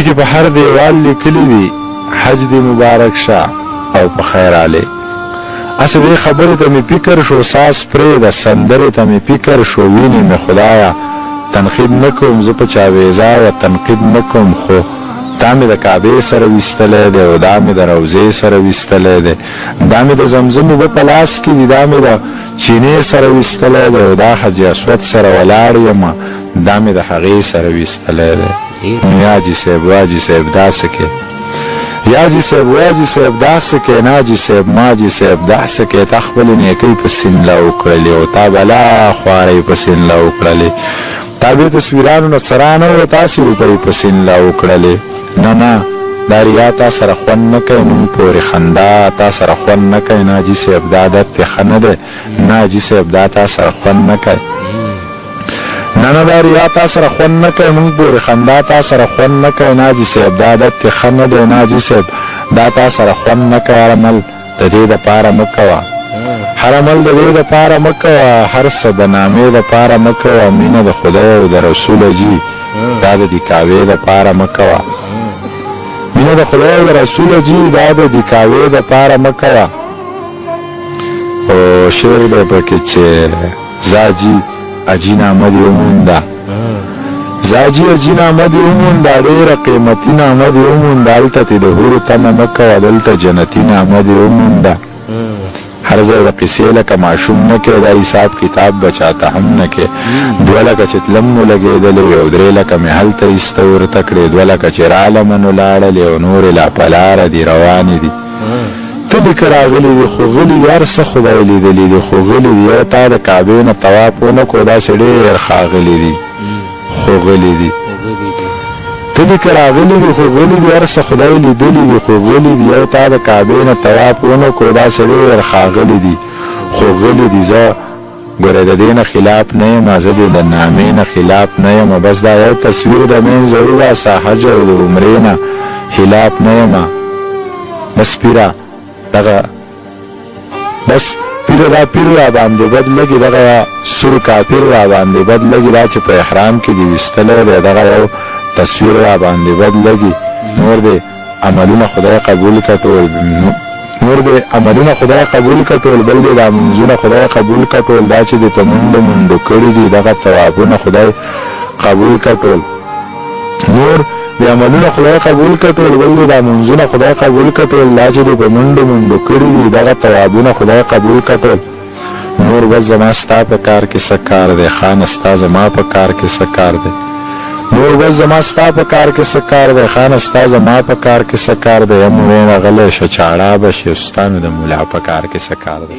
کلي کې په هر دیوال لیکلي دي حج دې مبارک شه او په خیر علی. هسې دې خبرې ته مې فکر شو، ساز پرېږده، سندرې ته مې فکر شو، وینې مې خدایه. تنقید نه کوم، زه په چا بېځایه تنقید نه کوم، خو دا مې د کعبې سره ویستلی دی او دا مې د روضې سره ویستلی دی، دا مې د زمزم اوبه په لاس کې دي، دا مې د چینې سره ویستلی دی او دا حاجي اسود سره ولاړ یم، دا مې د هغې سره ویستلی دی. نو یا جي صاحب، واجي صاحب، دا څه کې؟ یا جي صاحب، واجي صاحب، دا څه کې؟ ناجي صاحب، ماجي صاحب، دا څه کې؟ تا خپلې نیکۍ په سیند لاهو کړلې او تا بلا خوارۍ په سیند لاهو کړلې، تا بې تصویرانو نه څه رانه وړه، تاسې روپۍ په سیند لاهو کړلې. نه نه، دا ریا تا سره خوند نه کوي، مونږ پورې خندا تا سره خوند نه کوي. ناجي صاحب، دا عادت دې ښه نه دی. ناجي صاحب، دا تا سره خوند نه کوي. نه نه، دا ریا تا سره خوند نه کوي، مونږ پورې خندا تا سره خوند نه کوي. ناجي صاحب، دا عادت دې ښه نه دی. ناجي صاحب، دا تا سره خوند نه کوي. هر عمل د دې دپاره مه کوه، هر عمل د دې دپاره مه کوه، هر څه د نامې دپاره مه کوه. مینه د خدای او د رسول جي دا د دیکاوې دپاره مه کوه، مینه د خدای او د رسول جي دا د دیکاوې دپاره مه کوه. او شعر دی پکې چې زاجي اجي نامه دې ومونده، زاجي اجي نامه دې ومونده، ډېره قیمتي نامه دې ومونده، هلته ترې د حورو تمه مه کوه، دلته جنتي نامه دې ومونده. هر ځای به قصې لکه ماشوم نه کوې، دا حساب کتاب به چاته هم نه کوې. 2 لکه چې تلم نو لګېدلې وې او 3 لکه مې هلته ایسته ورته کړې، 2 لکه چې رالمه نو لاړلې او نورې لا په لاره دي روانې دي. ته لیکه راغلي دي خو غلي دي، هر څه خدای لیدلي دي خو غلي دي. یو تا د کعبې نه طواف ونه کړو، داسې ډېر ښاغلي دي خو غلي دي. ته لیکه راغلي دي خو غلي دي، هر څه خدای لیدلي دي خو غلي دي. یو تا د کعبې نه طواف ونه کړو، داسې ډېر ښاغلي دي خو غلي دي. زه ګوره د دې نه خلاف نه یم، زه دې د نامې نه خلاف نه یم، بس دا یو تصویر د منځه وباسه، حج او د عمرې نه خلاف نه یم. بس پیره دغه، بس پیره دا پیر را باندې بد لګي، دغه سور کافر را باندې بد لګي، دا چې په احرام کې دې ویستلی دی دغه یو تصویر را باندې بد لګي. نور دې عملونه خدای قبول کړه ټول، نور دې عملونه خدای قبول کړه ټول، بل دې دا منځونه خدای قبول کړه ټول، دا چې دې په منډو منډو کړي دي دغه ثوابونه خدای قبول کړه ټول. نور دې عملونه خدای قبول کړه ټول، بل دې دا منځونه خدای قبول کړه ټول، دا چې دې په منډو منډو کړي دي دغه ثوابونه خدای قبول کړه ټول. نور بس زما ستا په کار کې څه کار دی، خانه ستا زما په کار کې څه کار دی. نور بس زما ستا په کار کې څه کار دی، خانه ستا زما په کار کې څه کار دی. یم وینا غلی شه چاړه به شي، ستا نو د ملا په کار کې څه کار دی.